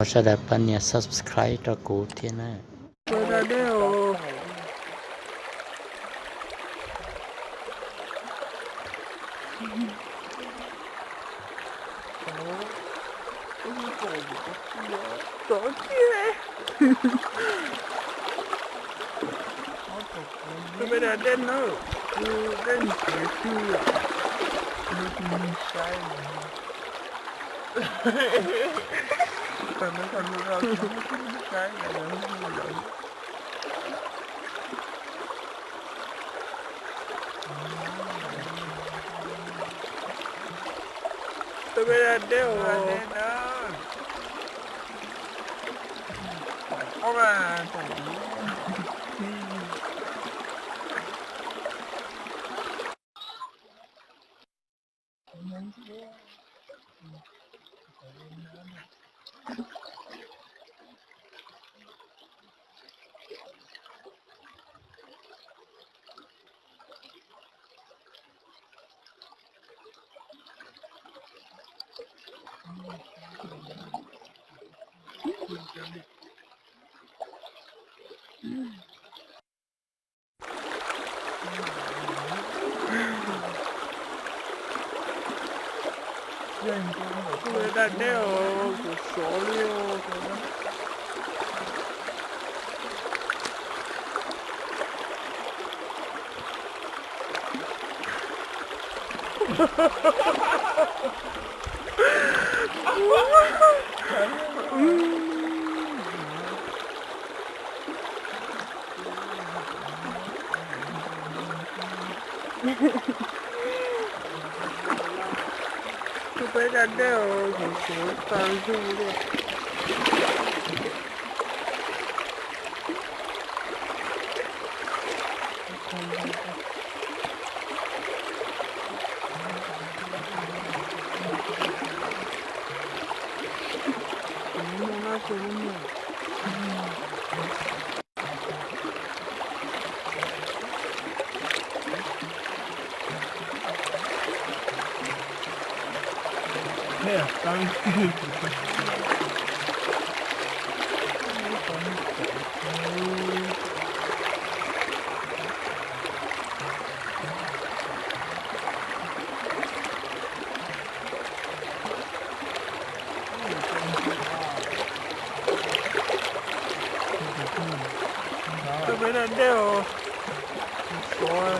Sawv daws pab nias subscribe rau kuv thiab na. Ua da dej os. Tov kiag. Tus peb da dej na, dej ntsiav twg yom, saib. Tau no tau lus rau saib lawv. Tus peb da dej os. Tus peb da dej os, kuv sov li os. Tus peb da dej os, kuv sov tas zog li. Tus peb da dej os, sov.